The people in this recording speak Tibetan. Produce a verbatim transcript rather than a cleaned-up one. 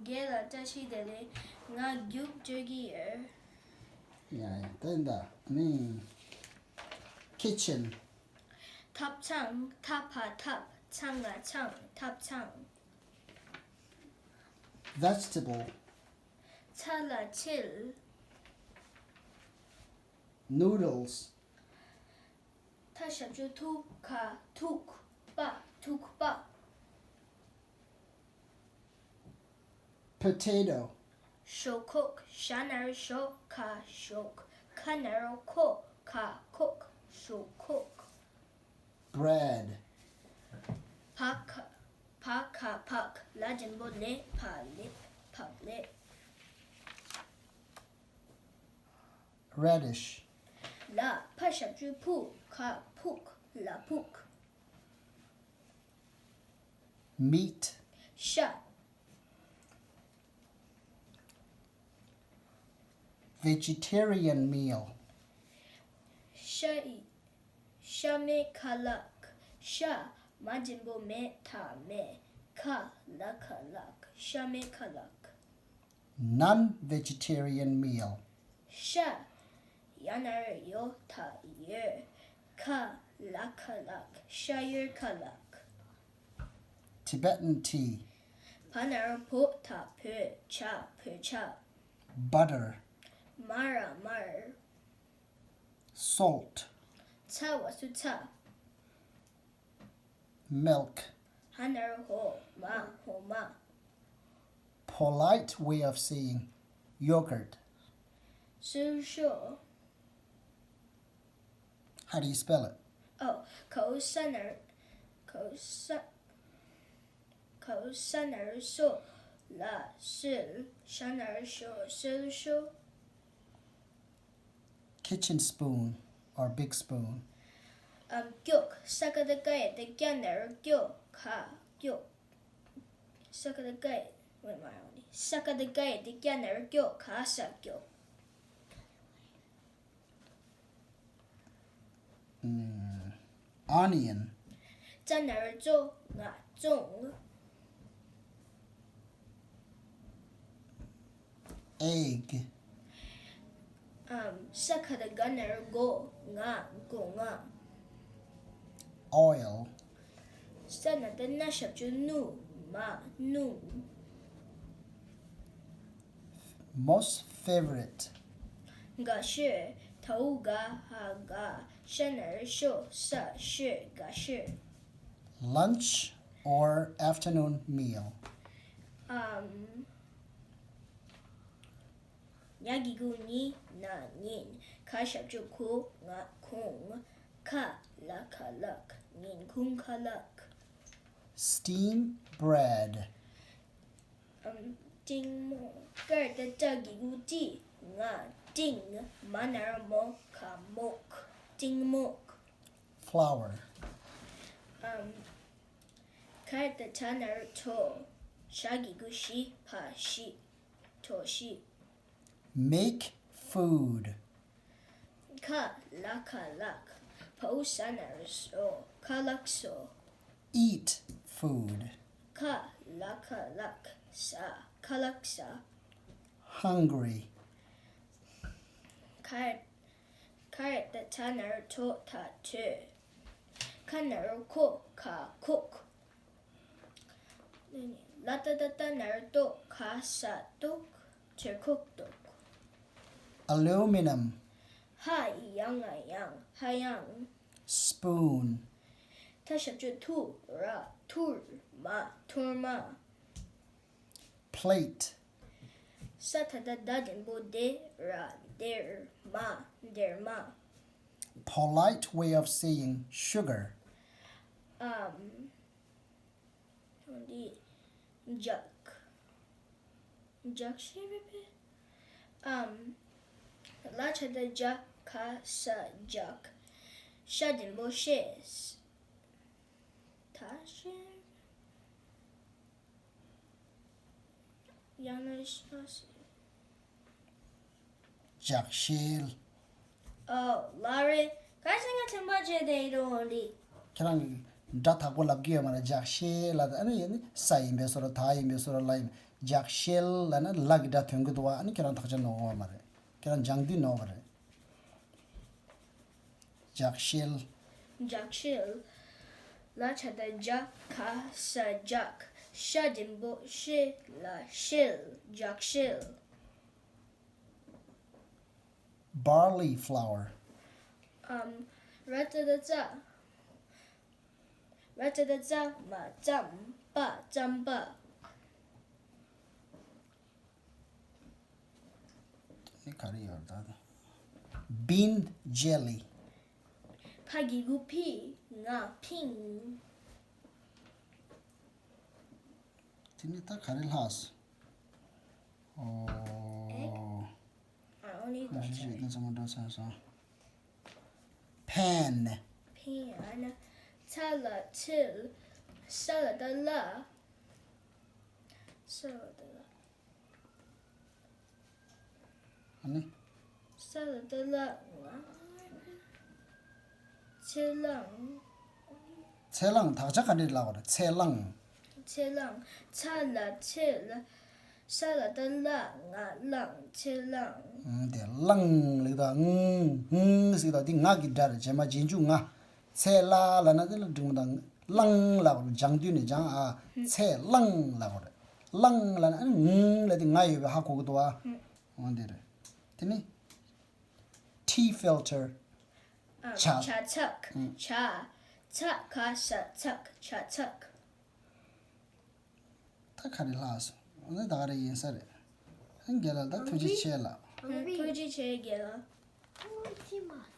རྒན་ལགས་བཀྲ་ཤིས་བདེ་ལེགས། ང་རྒྱུགས་སྤྲོད་ཀྱི་ཡོད། ཡ་ཡ། ད་ཡིན་ད། ཨ་ནི། kitchen. ཐབ་ཚང་། ཐ་ཕ་ཐབ། ཚང་ང་ཚང་། ཐབ་ཚང་། vegetable. ཚ་ལ་ཚིལ། noodles. ཐ་ཞབས་ཀྱུ་ཐུ། ག་ཐུག་པ། ཐུག་པ། potato. ཞོག་ཁོག་ཞ་ན་རོ་ཞོ། ག་ཞོག་ཁ་ན་རོ་ཁོ། ག་ཁོག་ཞོག་ཁོག bread. བ་ག་བ་ག་བག་ལ་འགྲེང་བུ་ལེ། བག་ལེབ། བག་ལེབ། radish. ལ་ཕ་ཞབས་ཀྱུ་ཕུ། ག་ཕུག་ལ་ཕུག meat. ཤ། vegetarian meal. ཤ་ཡི། ཤ་མེད་ཁ་ལག་ཤ། མ་འགྲེང་བུ་མེ། ཐ་མེད། ཁ་ལ་ཁ་ལག་ཤ་མེད་ཁ་ལག non-vegetarian meal. ཤ། ཡ་ན་རོ་ཡོ། ད་ཡོད། ཁ་ལ་ཁ་ལག་ཤ་ཡོད་ཁ་ལག Tibetan tea. བ་ན་རོ་བོ། ད་བོད། ཆ་བོད་ཆ butter. མ་ར་མར salt. ཚ་བ་སུ་ཚ། milk. ཧ་ན་རོ་ཧོ། མ་ཧོ་མ polite way of saying yogurt. སིལ་ཤོ། How do you spell it? ཨོ། ག་འོག་ས་ན་རོ། ག་འོག་ས། ག་འོག་ས་ན་རོ་སོ། ལ་སིལ། ཤ་ན་རོ་ཤོ། སིལ་ཤོ། kitchen spoon or big spoon. ཨམ། སྐྱོགས། ས་ཀ་བཏགས་སྐྱ་ཡ་བཏགས་སྐྱ་ན་རོ་སྐྱོ། ག་སྐྱོགས། ས་ཀ་བཏགས་སྐྱ་ཡ། ཝེ་མ་རང་ནི། ས་ཀ་བཏགས་སྐྱ་ཡ་བཏགས་སྐྱ་ན་རོ་སྐྱོ། ག་ས་སྐྱོགས། ཨམ། onion. ཙ་ན་རོ་ཙོ། ང་ཙོང་། egg. ཨམ། ས་ཁ་བཏགས་སྒ་ན་རོ་སྒོ། ང་སྒོ་ང་། oil. ས་ན་བཏགས་སྣ་ཞབས་ཀྱུ་སྣུ། མ་སྣུམ། most favorite. དགའ་ཤོས། ད་འོག་ག་ཧ་དགའ། ཤ་ན་རོ་ཤོ། ས་ཤོས། དགའ་ཤོས། lunch or afternoon meal. ཨམ། ཉ་གི་གུ་ཉི། ན་ཉིན། ག་ཞབས་ཀྱུ་གུ། ང་གུང་། ཁ་ལ་ཁ་ལག་ཉིན་གུང་ཁ་ལག steam bread. ཨམ། ཀྲིང་མོ། ཀར་ཏ་ཀྲ་གི་གུ་ཀྲི། ང་ཀྲིང་། མ་ན་རོ་མོ། ག་མོག་ཀྲིང་མོག flour. ཨམ། གར་ཏ་གྲ་ན་རོ་གྲོ། ཞ་གི་གུ་ཞི། ཕ་ཞི། གྲོ་ཞི། make food. ཁ་ལ་ཁ་ལག་བ་འོག་ས་ན་རོ་སོ། ཁ་ལག་སོ། eat food. ཁ་ལ་ཁ་ལག་ཟ། ཁ་ལག་ཟ། hungry. ཁ་ཁ་ཏ་ཁྲ་ན་རོ་ཁྲོ། ད་ཁྲོས། ཁ་ན་རོ་ཁོ། ཁ་ཁོག་ལ་ཏ་བཏགས་ལྟ་ན་རོ་ལྟོ། ག་ས་ལྟོགས། གྲོད་ཁོག་ལྟོགས། aluminum. ཧ་ཡ་ང་ཡང་། ཧ་ཡང་། spoon. ཐ་ཞབས་ཀྱུ་ཐུ། ར་ཐུར། མ་ཐུར་མ། plate. ས་ད་བཏགས་སྡ་འགྲེང་བུ་སྡེ། ར་སྡེར། མ་སྡེར་མ། polite way of saying sugar. ཨམ། འདི་ལྗགས། ལྗགས་ཤེལ་རེད་པས། ཨམ། ལ་ཆ་བཏགས་ལྗ། ག་ས་ལྗགས། ཤ་འགྲེང་བུ་ཤེས། ད་ཤེས། ཡང་ན་ཤ་ཤེས། ལྗགས་ཤེལ། ཨོ་ལ་རེད། ག་ཤེས་ང་ཚན་པ་བྱས་ཏེ་ཡིན་རུང་འདི། ཁྱེད་རང་གིས་སྒྲ་དག་པོ་ལབ་ཀྱི་ཡོད་མ་རེད། ལྗགས་ཤེལ་ལ་ཨ་ནི་ཡིན་ནི་ས་ཡིན་པའི་བཟོ་འདྲ། ད་ཡིན་པའི་བཟོ་འདྲ། ལ་ཡིན། ལྗགས་ཤེལ་ལབ་ན་ལ་གི་སྒྲ་ཐོན་གི་འདུག་བ། ཨ་ནི་ཁྱེད་རང་དག་ཆ་ནོར་བ་མ་རེད། ཁྱེད་རང་སྦྱང་དུས་ནོར་བ་རེད། ལྗགས་ཤེལ། ལྗགས་ཤེལ། ལ་ཆ་ད་ལྗ་ག་ས་ལྗགས། ཤ་འགྲེང་བུ་ཤེ་ལ་ཤེལ། ལྗགས་ཤེལ། Barley flour. ཨམ། ར་ཏ་བཏགས་རྩ། ར་ཏ་བཏགས་རྩ་མ་རྩམ། པ་རྩམ་པ། དེ་ག་རེ་ཡོད་ད། Bean jelly. ཕ་གི་གུ་ཕི། ང་ཕིང་། དེ་ནི་ད་ག་རེ་ལྷག་སོང་། ཨོ། ཨ་ཨོ་ནི་ད་ཨ་ཤི་ཤི་ད་ཚང་མ་འགྲོ་སོང་སོང་། Pan. ཕིང་། ཨ་ན་ཚ་ལ་ཚིལ། ས་ལ་ད་ལ། ས་ལ་ད་ལ། ཨ་ནི། ས་ལ་ད་ལ་ང་། ཚེ་ལང་། ཚེ་ལང་དག་ཆ་ག་འདྲས་ལབ་པ་རེད། ཚེ་ལང་། ཚེ་ལང་། ཚ་ལ་ཚེ་ལ། ས་ལ་ད་ལ་ང་ལང་། ཚེ་ལང་། ཨང་། དེ་ལང་ལབ་དུས་ང་ང་ཟེར་དུས་དེ་ང་གི་སྒྲ་རེད། རྗེས་མ་རྗེས་འཇུག་ང་། ཚེ་ལ་ལབ་ན་དེ་ལ་འགྲིག་མི་འདུག་ལང་ལབ་པ་རེད། སྦྱང་དུས་ནས་སྦྱང་ཨ། ཚེ་ལང་ལབ་པ་རེད། ལང་ལབ་ན་ཨ་ནི་ང་ལབ་དེ་ང་ཡོད་པའི་ཧ་གོ་གི་འདུག་ཨ། འོ་འདི་རེད། དེ་ནི་tea filter། ཨ། ཇ། ཇ་ཚགས། ཇ། ཚ་ག་ས་ཚགས། ཇ་ཚགས། ད་ག་རེ་ལྷག་སོང་། འོ་ན་ད་ག་རེ་ཡིན་ས་རེད། ཨ། རྒན་ལགས་ད་ཐུགས་རྗེ་ཆེ་ལགས། ཐུགས་རྗེ་ཆེ་རྒན་ལགས།